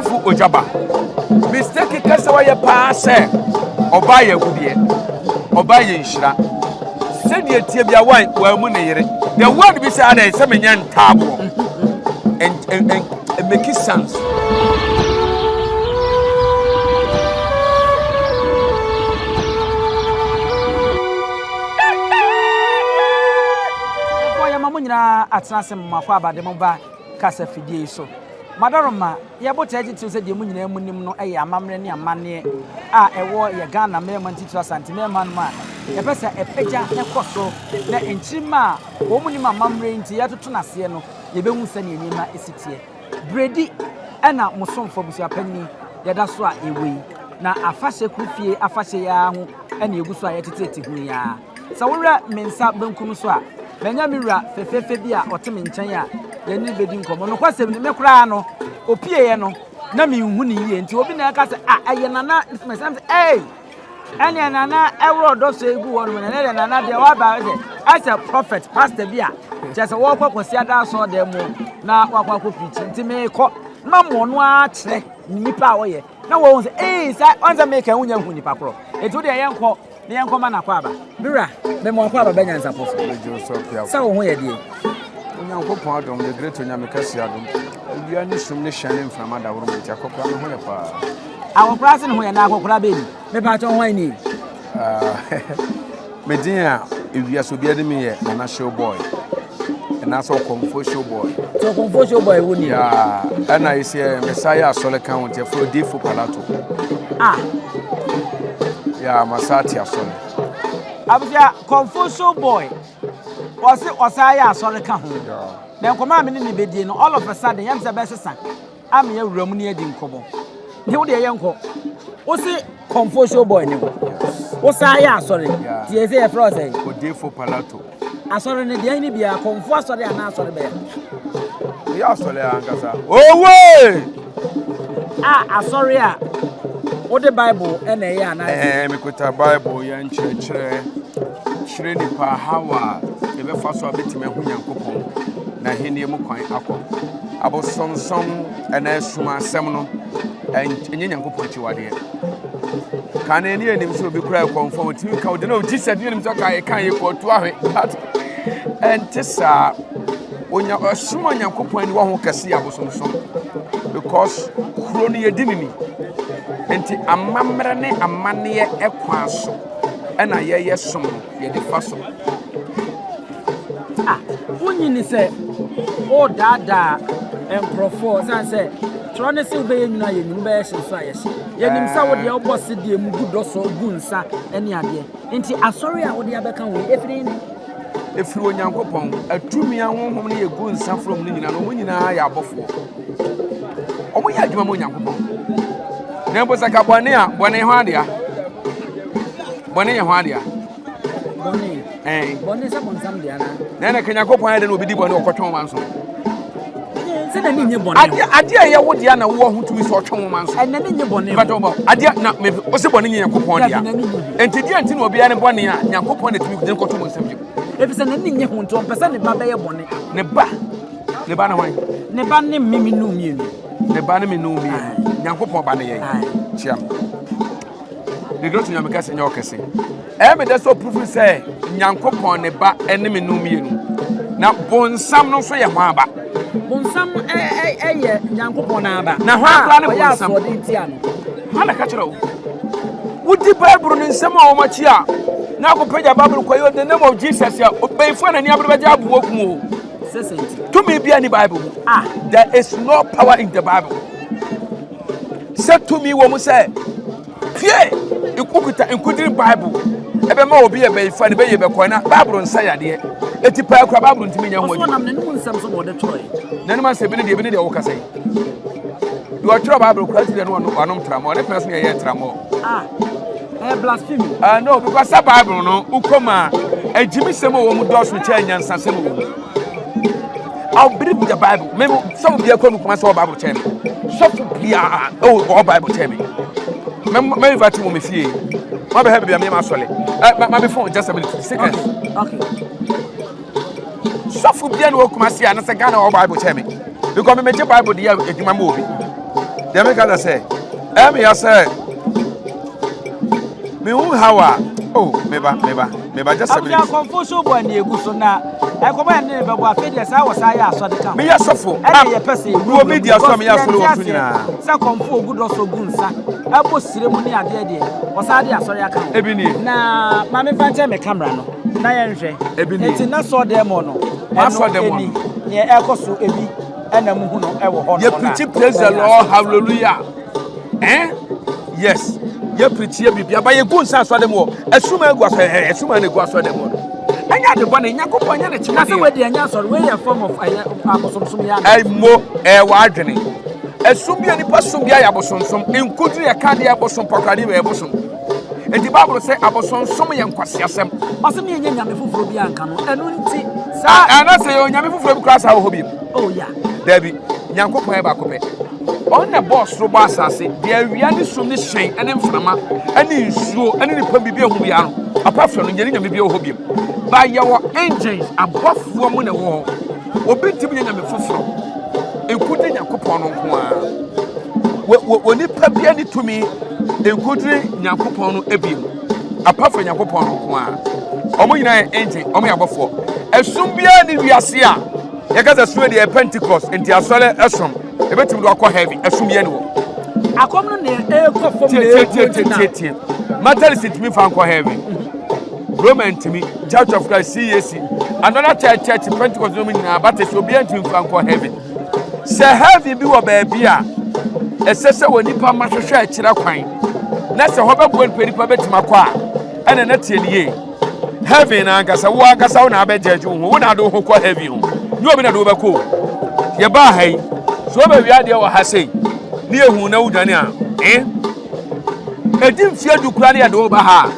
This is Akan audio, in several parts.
Ɔsɔfo Ogyaba, mistake kɛsɛ wayɛ paa sɛ ɔbaa yɛ agudeɛ, ɔbaa yɛ nhyira. Sɛdeɛ tie bia wan wɔamu ne yere. The word bi sɛ adɛn sɛ menyɛ ntaaboɔ. And and and make sense. Yɛma mo nyinaa atena ase mmakɔ abade mo ba kasa fidie yi so. Madaroma, yɛ botaeɛ titiriw sɛ deɛ mo nyinaa mo nim no yɛ amammerɛ ne amanneɛ a ɛwɔ yɛ Ghana mmarima ntitiriw Asante mmarima no mu a yɛpɛ sɛ ɛpagya na ɛkɔ soro na nkyirimma a wɔn nim amammerɛ yi nti yɛtoto no aseɛ no yɛbɛhu sɛdeɛ nneɛma si teɛ. Beredi na mo somfo abusuapanyin yɛda so a yɛwɔ yi na afahyɛ kuro fie afahyɛ yi ara ho na yɛgu so a yɛteteete ho yi ara. Sɛ wohwɛ me nsa benkum so a, manya me wura fɛfɛɛfɛ bi a ɔte me nkyɛn a yɛne no bedi nkɔmmɔ. Nokwasɛm ni, me koraa no, opieeɛ no, na minhu no yie. Nti obi na ɛka sɛ, ah, ɛyɛ Nana. Mesɛm sɛ, ei, ɛneɛ Nana ɛworɔ dɔ so egu hɔ nom. Ɛnɛ deɛ Nana deɛ waba sɛ, ɛsɛ prophet, pastor bi a, kyerɛ sɛ wɔrekɔ Kwasiada asɔɔdan mu na wakɔ akɔ pirikyi. Nti meekɔ na ma ɔno ara kyerɛ nipa a ɔyɛ. Na wɔhu sɛ, ei, saa, ɔn sɛ meka wonya hu nipa korɔ. Nti wo deɛ yɛnkɔ. Ne yɛnkɔ ma n'akwaaba. Me wura, mema w'akwaaba bɛ nyansapɔ so. Megye wo so apiafo. Sɛ wo ho yɛ deɛ. Onyankopɔn adom, the great Onyame kɛse adom. Awia ne sum ne hyɛn ne mframa daworo mu nti akɔkora me ho yɛ paa. Akɔkora se ne ho yɛ na akɔkora bɛni. Mepa kyɛw hwan ni? Ah, me din a ewia so obiara de me yɛ Nana Show Boy. Ɛna sɛ ɔkɔmfo show boy. Sɛ ɔkɔmfo show boy wo ni. Yeah, ɛna esi ɛ mesa yɛ asɔre kan ho nti ɛfrɛ Odifo Palato. Ah. Yeah, masa ate asɔre. Abusua kɔmfo show boy. Ɔse ɔsa yɛ asɔre ka ho. Yeah. Na nkɔmɔ a me ne ne bedie no all of a sudden yɛm sɛ bɛsesa. Ama yɛawura mu ne adi nkɔmmɔ. Ne wo deɛ yɛnkɔ. Wo se kɔmfo show boy ne wo. Wo saa yɛ asɔre. Ti yɛ sɛ yɛfrɛ wo sɛn? Odefo Palato. Asɔre ne deɛ ne biara kɔmfo asɔre anaa asɔre bɛyɛ? Yɛ asɔre ankasa. Owe! A asɔre a wode Bible ɛna ɛyɛ anaa? Ɛɛ mekuta Bible yɛ nkyerɛkyerɛ kyerɛ nipa how a yɛbɛfa so a bɛtumi ahu Nyankopɔn na ahenni mu kwan akɔ. Abosonsom anaa asumansɛm no, ɛnyɛ Nyankopɔn akyiwadeɛ. Kane ne yɛnim sɛ obi kura ɛkɔmfɔ ɔtumi ka ɔde na ɔgye sɛ ne yɛnim sɛ ɔka ɛka yɛ kɔ ɔtu ahwe but ɛnte saa. Onya ɔsom a Nyankopɔn ani wɔ ho kɛse yɛ abosonsom because kuro no yɛdi ne ni. Nti amammerɛ ne amanneɛ ɛkwan so ɛna yɛyɛ som no yɛde fa so. Ah, wonnye nni sɛ woredaadaa nkurɔfoɔ ɛsiane sɛ twerɛ ne se wobɛyɛ nwunu a yɛ nwunu, wobɛyɛ hye nso a yɛ hye. Yɛnim sɛ wo deɛ wobɔ sedeɛ mu gu dɔsɔ gu nsa ne adeɛ. Nti asɔre a wode abɛka ho yi, ɛfiri hene? Ɛfiri Onyankopɔn. Atumi ahonhom ne yɛgu nsa frɛ wɔn no nyinaa no, wɔn nyinaa yɛ abɔfoɔ. Wɔyɛ adwuma ma Onyankopɔn. Na mpo sɛ ka bɔne a, bɔne ho adea. Bɔne yɛ ho adea. Bɔne. Ɛn. Bɔne sɛ bɔnsam deɛ anaa? Na ɛna ka Nyankopɔn ayɛ dɛ na obi di bɔne ɔkɔtwe wɔn manso. Sɛ n'ani nye bɔne ho. Adeɛ adeɛ a ɛyɛ wo deɛ na wowɔ ho tumi sɛ ɔtwe wɔn manso. Ɛna n'ani nye bɔne ho. Ɛbɛtɔ bɔ adeɛ na me ɔsɛ bɔne nye Nyankopɔn deɛ. Nti deɛ nti na obiara ne bɔne a Nyankopɔn na tumi de kɔto wɔn nsam gyem. Efisɛ n'ani nye ho nti ɔmpɛ sɛ ne ba bɛyɛ bɔne. Ne ba ne ba ne hwan? Ne ba ne me me nu mmienu. Ne ba ne me nu mmienu. Nyankopɔn ba ne yɛn. Kyia me. The great Nyame kɛse nyɛ ɔkɛse. Ɛyɛ me dɛ sɛ ɔpurufu sɛ Nyankopɔn ne ba ne me no mmienu. Na bonsam no nso yɛ hwan ba? Bonsam yɛ Nyankopɔn n'aba. Na hwan koraa ne bonsam? Ɔyɛ asoɔden tia no. Hwan na ka kyerɛ wo? Wodi Bible no nsɛm a wɔn akyi a na akɔpagya Bible kɔ yɛ the name of Jesus a ɔbɛnfo na ni abere bɛgye aboɔ kum o. Tumi bia ni Bible mu. Ah. There is no power in the Bible. Sɛ tumi wɔ mu sɛ Tie! Wokita nkodiri Bible. Ɛbɛma obi yɛ bɛyifa ne bɛyɛ bɛkɔ na Bible nsa yadeɛ. Eti paa kura Bible ntumi nyɛ ho adwuma. Ɔsɔ nam n'anum nsɛm so na ɔde twerɛe. N'anum asɛm bi ne deɛ bi ne deɛ wɔkasa yi. Deɛ ɔtwerɛ Bible kura ti deɛ no ɔnom tramɔ. Ne pɛn so na ɛyɛ tramɔ. Ah, ɛyɛ blasphemy. Ah no, because sɛ Bible no wokɔ mu a, agyimisɛm a wɔ mu dɔɔso kyɛn nyansasɛm wɔ mu. I believe the Bible. Me sɔfo bia kɔ no kuma sɛ Bible kyɛn me. Sɔfo bia oh ɔ Bible kyɛn me. Me me invite mo me fie. Ma be ha bia me ma sɔle. Eh ma me phone just a minute. Seconds. Okay. Sɔfo bia no kuma se a na sɛ Ghana ɔ Bible kyɛn me. Because me me gye Bible de yɛ adwuma ma obi. Deɛ meka na sɛ ɛyɛ me ya sɛ mehu how a oh meba meba meba just a minute. Abusua akɔmfo so bɔ ani egu so na ɛkɔmɔ yɛn ne ne bɛbɔ afei deɛ saa wɔ saa yɛ asɔde ka ho. Meyɛ sɔfo. Ɛna yɛ pɛ sɛ ewura wɔ media so a meyɛ asɔre wɔ so nyinaa. Sɛ kɔmfo ogu dɔ so gu nsa ɛbɔ sire mu ne adeɛ deɛ ɔsan de asɔre aka ho. Ebi nie. Na maame fa nkyɛn me camera no na yɛn hwɛ. Ebi nie. Eti na sɔ dɛm no. Masɔ dɛm no. Neɛ ɛkɔ so ebi. Ɛna mu hu no ɛwɔ hɔ yɛ preachi praise the lord hallelujah eh yes yɛ preachi yɛ biribi aba yɛ gu nsa asɔ dɛm wɔ ɛsuma egu asɔ ɛ ɛsuma na egu asɔ dɛm wɔ no ɛnyɛ ade bɔ ne nyankopɔn ɛnyɛ ne kyima deɛ. Kase wei deɛ ɛnyɛ asɔre wei yɛ form of ɛyɛ abosomsom yɛ ana. Ɛmo ɛwɔ adwene ɛsum bi a nipa sum bi ayɛ abosomsom nkuduru yɛ ka deɛ ɛbosom pɔkɔade yɛ ɛbosom. Enti Bible sɛ abosonsom yɛ nkwaseasɛm. Ɔsɛ mi enye nyame foforɔ bi anka no. Ɛno nti saa. Ana sɛ yɛ onyame foforɔ bi koraa saa wɔ hɔ bi. Oh yeah. Dabi, Nyankopɔn yɛ baako pɛ. Ɔno na ɛbɔɔ soro bɔ asase, deɛ awia ne sum ne hyɛn ne mframa ne nsuo ne nipa biribi ehu biara no. Apart from no, nyɛ ne nyame bi wɔ hɔ bi. Ba yɛwɔ angels, abɔfoɔ mu na ɛwɔ hɔ. Obi ntumi nyɛ nyame foforɔ. Nkude Nyankopɔn no nko ara. Wɔ wɔ nipa bi ne tumi Nkodiri Nyankopɔn no ebiem. Apart from Nyankopɔn no nko ara. Wɔn nyinaa yɛ angel, wɔn yɛ abɔfoɔ. Ɛsom biara ne wiase a yɛka sɛ som deɛ Pentecost nti asɔre ɛsom ebetumi de wakɔ heaven ɛsom yɛ ne wɔ. Akɔm no na ɛkɔ fam na ɛkɔ ntina. Tie tie tie Methodist ntumi fa nkɔ heaven. Roman ntumi, Church of Christ, CAC, another church church Pentecost no mu nyinaa Baptist obiara ntumi fa nkɔ heaven. Sɛ heaven bi wɔ baabi a ɛsɛ sɛ wɔ nipa ma hwehwɛ akyerɛ kwan na sɛ hɔ bɛboa nipa nipa bɛtumi akɔ a ɛna na tie ne yie heaven na ankasa wo ankasa wo na abɛgyɛgye wo ho wo na ade wo ho kɔ heaven ho nyɛ obi na de wo bɛkɔ o yɛbaa ha yi so wobɛwia adeɛ wɔ ha sei ne yɛhu na wodwane a eh ɛdi mfeɛ du koraa ne yɛde wo ba ha a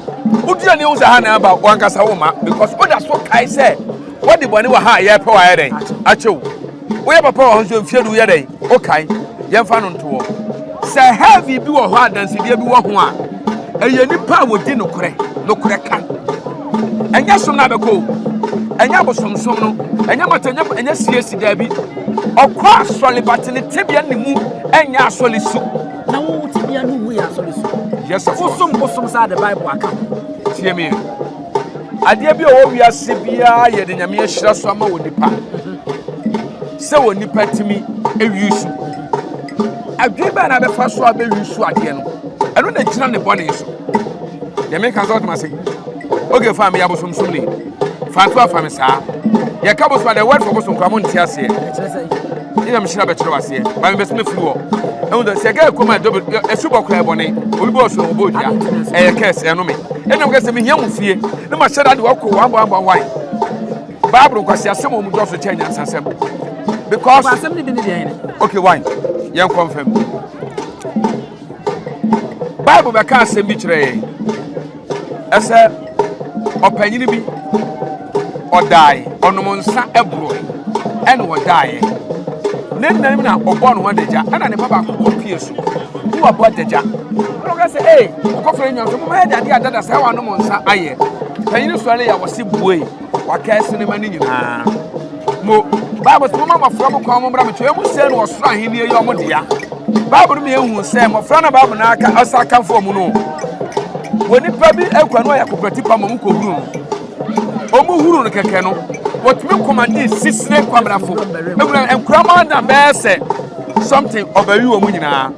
wodua ne wo sɛ ha na aba wo ankasa wo ma because woda so kae sɛ wode bɔne wɔ ha a yɛpɛ wɔ ayɛ dɛn akyɛ wo Woyɛ papa wɔ hɔ nso mfie du woyɛ dɛn? Wokae. Yɛmfa no nto hɔ. Sɛ heavy bi wɔ hɔ a adansedie bi wɔ ho a, ɛyɛ nipa a wɔdi nokorɛ, nokorɛ ka. Ɛnyɛ som no abɛkɔ o. Ɛnyɛ abosomsom no. Ɛnyɛ mata, ɛnyɛ, ɛnyɛ siesi daabi. Ɔkɔ asɔre but ne tebea ne mu ɛnyɛ asɔre su. Na wo tebea no mu yɛ asɔre su. Yes, of course. Wosom bosom saa de Bible aka ho. Tie me. Adeɛ bi a ɛwɔ wiase biara yɛde Nyame ahyira so ama wɔ nipa sɛ wɔ nipa tumi ewi su. Adwene bɛn na abɛfa so abɛwi su adeɛ no? Ɛno na gyina ne bɔne so. Deɛ meka sɛ ɔtoma se, okay fine meyɛ abosomsom ni. Fa nso afa me saa. Yɛka bosom a the word for bosom koraa mo nte aseɛ. Ɛna mehyira bɛkyerɛ w aseɛ. Ba mepɛ sɛ mefiri hɔ. Ɛhu sɛ sɛ ɛka ɛkɔm a dɔbɛ ɛsu bɔ koraa ɛbɔne. Obi bɔ ɔso ɔbɔ odua. Ɛyɛ kɛs ɛnome. Ɛna meka sɛ mehia mo fie. Na mahyɛ da de wakɔ wɔn abɔ abɔ wae. Bible nkwasi asɛm wɔn dɔso kyɛn nyansasɛm. Because. Asɛm ne bi ne deɛ yɛn. Okay wine. Yɛn kɔnfɛm. Bible bɛka asɛm bi kyerɛ yɛn. Ɛsɛ ɔpanyin bi ɔdae, ɔnom nsa boroe, ɛna ɔdaeɛ. Ne nna mu na ɔbɔɔ ne ho adagya, ɛna ne ba baako kɔ pie so, ne wabɔ adagya. Ɛna ɔka sɛ, ee, ɔkɔfrɛ nwa sɛ, moma yɛ dade adada sɛ wanom nsa ayɛ. Panyin sɔre a wɔse buei, wakɛse ne ma ne nyinaa. Mo, Bible sɛ moma mmɔfra mo kwan mo mmra me kyɛ, emu sɛ no ɔsoro ahenni yɛ ɔmo dea. Bible no ma yɛhu sɛ mmɔfra na Bible no aka ɔsa akamfo wɔn no. Wɔ nipa bi akura no ɔyɛ kokorati pa ma wɔn kɔhuru no. Wɔn huru no kɛkɛ no, wɔtumi kɔmande sisire kwabrafo. Ewura nkurama na bɛyɛ sɛ something ɔbɛwi wɔn nyinaa.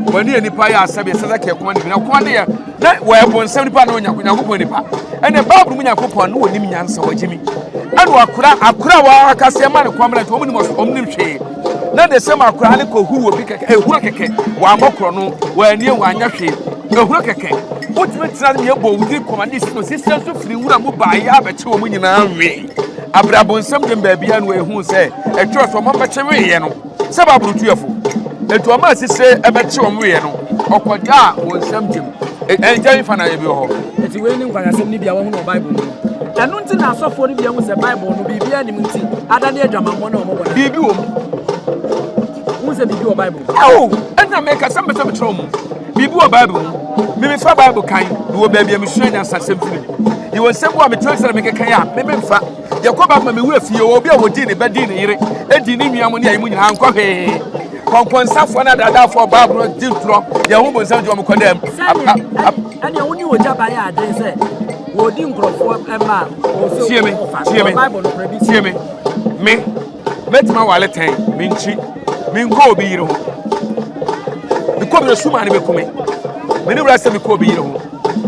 Wɔn ani yɛ nipa yɛ asɛm yɛ sɛ sɛ kɛ kɔmande bi na kɔmande yɛ na wɔyɛ bonsam nipa na Onyankopɔn nipa. Ɛnna Bible mu Nyankopɔn no wɔnim nyansa wɔgye mi. Ɛna wakora akora wɔakasa ɛma no kɔmra nti wɔn nim wɔn nim hwee. Na de sɛm akora ne kɔ huru obi kɛkɛ ehuro kɛkɛ wɔamɔ korɔ no wɔanie wɔanyɛ hwee ehuro kɛkɛ. Wotumi tena ne yɛ bɔ wudi kɔma ne si no sisi nso firi nwura mu baayɛ abɛkye wɔn nyinaa wee. Abrabonsam dem baabi a no ehu sɛ ɛtwerɛ sɛ wɔn bɛkye weeɛ no. Sɛ Bible tu yɛ fo. Enti wɔn a sisire bɛkye wɔn weɛ no, ɔkɔgyaa wɔn nsam gyem. Ɛnkyɛ yi fa na ebi wɔ hɔ. Enti wei ne nkwaseasɛm no bi a wɔahu no wɔ Bible mu no. Ɛno nti na asɔfoɔ no bi ahu sɛ Bible no biribiara nnim nti adane adwamammɔ na wɔbɔ no. Biribi wɔ mu. Wohu sɛ biribi wɔ Bible mu? Ao! Ɛnti na meka sɛ mepɛ sɛ mekyerɛ wo mu. Biribi wɔ Bible mu. Me mefa Bible kan, mewɔ baabi a mesua nyansasɛm firi mu. Yɛwɔ nsɛm bi wɔ a mekyerɛ sɛ na mekeka yi a, me memfa. Yɛkɔ ba ma me werɛ fie wɔ obi a wɔdii ne ba dii ne yere dii ne nua mo ne ayi mu nyinaa nkɔ hwee. Kɔnkɔnsafoɔ ne adaadaafoɔ baa aburo di ntorɔ yɛn ho bonsam gye wɔn kɔ dɛm. Sɛdeɛ ɛne wo ne ogya ba yɛ adwene sɛ wɔdi nkurɔfoɔ mma a wɔsɛ Tie me, wɔfa tie me, Bible no korɛ bi tie me. Me, mɛtumi awale tɛn, menkyi, menkɔ obi yere ho. Mekɔ bi suma ne bɛku me. Me ne wura sɛ mekɔ obi yere ho.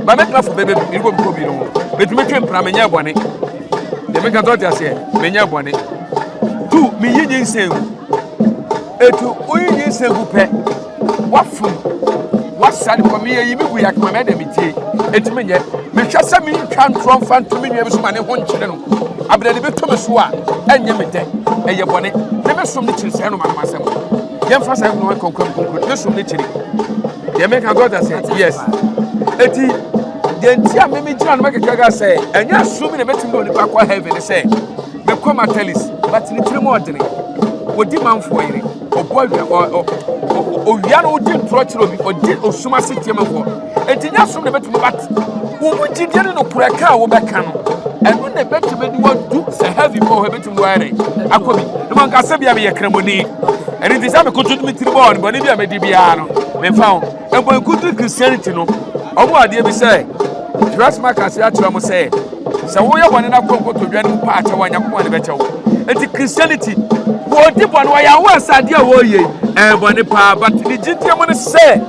Ba mɛtumi afɔ bɛbɛ bi, mekɔ obi yere ho. Mɛtumi twe mpena, menyɛ bɔne. Deɛ meka sɛ ɔte aseɛ, menyɛ bɔne. Tu, meyi nyinsɛn gu. Etu, woyi nyinsɛn gu pɛ, wafom, wasa ne kɔ, meyɛ yi me gu yakoma mɛdɛ metie. Eti menyɛ. Mehwɛ sɛ mentwa ntorɔ mfa nto me nua bi so ma ne ho nkyere no. Abena de bɛtɔ me so a, ɛnyɛ me dɛ. Ɛyɛ bɔne. Ne me som no kyiri saa noma nom asɛm. Yɛmfa saa noma kɔnkɔn kɔnkɔn. Me som no kyiri. Deɛ meka God ase, yes. Eti, deɛ nti a meme gyina no mɛkeka ka sɛ, ɛnyɛ asom bi na ɛbɛtumi de onipa kɔ heaven ne sɛ, mekɔ Matellis, but ne tirim ɔdene. Ɔdi manfoɔ yere, ɔbɔ awia, ɔwia no ɔdi ntorɔ kyerɛ obi, ɔdi osum ase tie manfoɔ. Enti nyɛ asom na ɛbɛtumi but wo mu gyidie ne nokorɛ ka a wobɛka no, ɛno na ɛbɛtumi de wadu sɛ heaven bɔ hɔ ɛbɛtumi de wayɛ dɛn akɔ bi. Na manka sɛ bia meyɛ kramoni, ɛno nti sɛ mekoto me tiri bɔɔ no bɔne bi a mɛdi biara no memfa ho. Mpo nkoto Christianity no, ɔmo adeɛ bi sɛ twerɛsɛm aka ase akyerɛ mo sɛ Sɛ woyɛ bɔne na kɔ nkotodwe anim pa akyɛw a, Nyankopɔn de bɛkyɛ wo. Enti Christianity, wɔdi bɔne, wɔyɛ aware sɛ adeɛ a wɔreyɛ yi, ɛyɛ bɔne paa, but ne gyidie mu ne sɛ,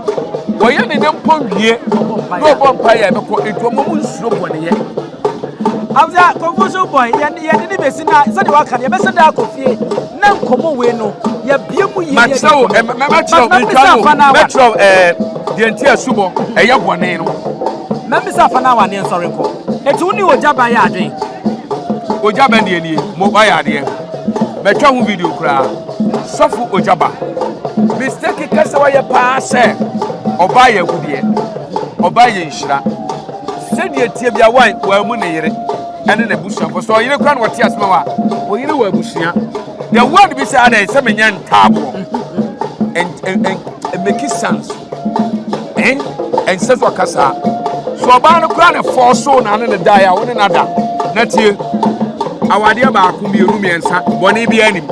wɔyɛ ne ne mpo wie, na ɔbɔ mpaeɛ a ɛbɛkɔ, enti wɔn mu nsuro bɔneyɛ. After confusion boy, yɛde ne bɛsi na sɛdeɛ waka no, yɛbɛsɛ da akɔ fie na nkɔmmɔ wei no, yɛbie mu yie. Makyerɛ wo, mɛkyerɛ wo, mentwa no, mɛkyerɛ wo ɛɛ, deɛ nti asubɔ ɛyɛ bɔne no. Mɛmmisa afa no awaneɛ nsɔre nkɔ. Enti wo ne ogya ba yɛ adwen? Ogya ba deɛ nie, mo wayɛ adeɛ. Mɛtwa ho video koraa. Sɔfo ogya ba. Mistake kɛsɛ wayɛ paa sɛ ɔbaa yɛ agudeɛ, ɔbaa yɛ nhyira. Sɛdeɛ tie bia wan wɔamu ne yere ɛne n'abusuafo. Sɛ ɔyere koraa na ɔte asɛm a, ɔyere wɔ abusua. The word bi sɛ adɛn sɛ menyɛ ntaaboɔ. And make sense. Ɛn ɛnsɛ sɛ ɔka saa. So ɔbaa no koraa na fɔɔ so na ne ne daeɛ a wo ne no ada. Na tie, awadeɛ baako mmienu mmiɛnsa bɔne biara nim.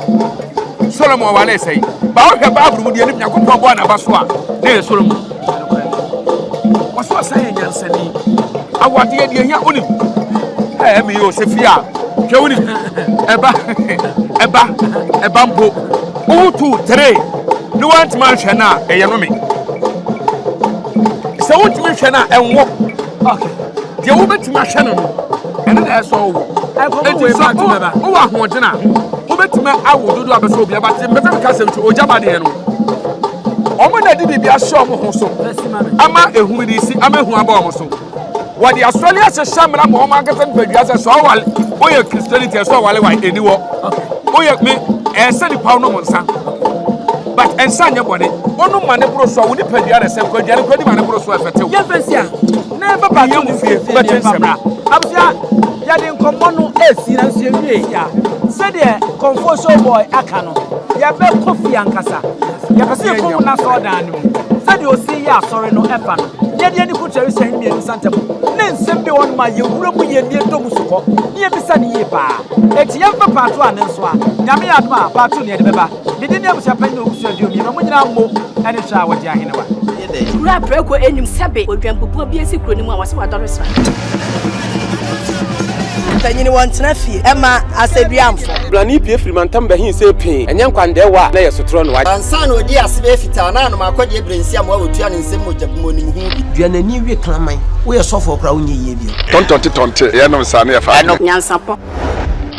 Solomon ɔwaree sɛn? Ba wohwɛ Bible mu deɛ nim Nyankopɔn bɔɔ n'aba so a na ɛyɛ Solomon. Wɔso ɔsan yɛ nyansani. Awadeɛ deɛ hia wonim. Ɛɛ mi yɛ ɔsɛ fie a hwɛ wonim. Ɛba ɛba ɛba mpo. Wowo tu tere ne woantumi anhwɛ no a, ɛyɛ nome. Sɛ wontumi nhwɛ no a, ɛnwo. Deɛ wobɛtumi ahwɛ no no, ɛno na ɛsɛ ɔwɔ. Enti sɛ wowɔ ahoɔden a, wobɛtumi awo dodoɔ a bɛsɛ obi aba te mbɛfɛ meka sɛ nti ogya ba deɛ no. Wɔn na de biribi ahyɛ wɔn ho so ama ehum de si ama ehu aba wɔn so. Wɔde asɔre ahyehyɛ mmara ma wɔn ankasa nipadua sɛ sɛ ɔwale woyɛ Christianity ɛsɛ ɔwale wa ɛni wɔ woyɛ me ɛsɛ nipa nom nsa but nsa nyɛ bɔne wonom ma ne boro so a wo nipadua na sɛ nkwaduane kora di ma ne boro so a ɛfɛtew. Yɛmfa si a na ɛmfa pato ne fie fie ne ɛmfa mmra abusua yɛde nkɔmmɔ no ɛsi nanso yɛnwie ya sɛdeɛ kɔmfoɔ showboy aka no yɛbɛkɔ fie ankasa yɛpɛ sɛ yɛkɔ mu n'asɔɔdan no mu sɛdeɛ ɔsi yɛ asɔre no ɛfa no Yɛde yɛn ani ko kyerɛ sɛ mmienu nsa ntam ne nsɛm bi wɔ hɔnom a yɛwura mu yie na yɛdɔ mu sukɔ na yɛbisa no yie paa. Enti yɛmfa part one no nso a, Nyame yɛ adom a, part two no yɛde bɛba. Me din ne Abusua Panyin Owusu Aduomie, ma mo nyinaa mmo ne hwɛ a wɔgye ahenewa. Kuro a prako nnim sɛbe odwanbubuo bi asi kuro no mu a wɔse wadɔre sra. Mpanyin wɔntena fie mma asɛduamfo. Blani pue firi mantam bɛhe see pee, ɛnyɛ nkwandɛɛwa a na ɛyɛ sotorɔ no. Ansa na ɔdii ase bɛyɛ fitaa na anom akɔdeɛ berɛ nsi amoa wɔtua ne nsam mogya bi mu ɔnim ho bi. Dua n'ani we kraman. Woyɛ sɔfoɔ koraa wonyɛ yie bio. Tɔntɔnte tɔnte, yɛnom saa na yɛfa adeɛ. Nyansapɔ.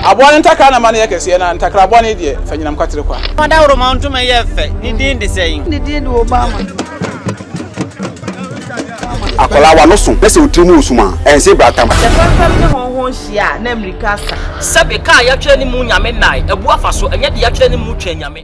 Aboa no ntakra na ma no yɛ kɛseɛ, na ntakra bɔne deɛ, fa nyinam kwatere kwa. Ɔdawuroma ntoma yɛ fɛ, ne din de sɛn? Ne din de Obama. Akwadaa w'ano so na sɛ wo tiri mu wɔ sum a, ɛnse bratam. Sɛ fɛmfɛm ne hɔnhɔn hyia a, na mmirika asa. Sɛbe, ka a yɛatwerɛ ne mu Nyame nnae, abu afa so, ɛnyɛ deɛ yɛatwerɛ ne mu Twɛn Nyame.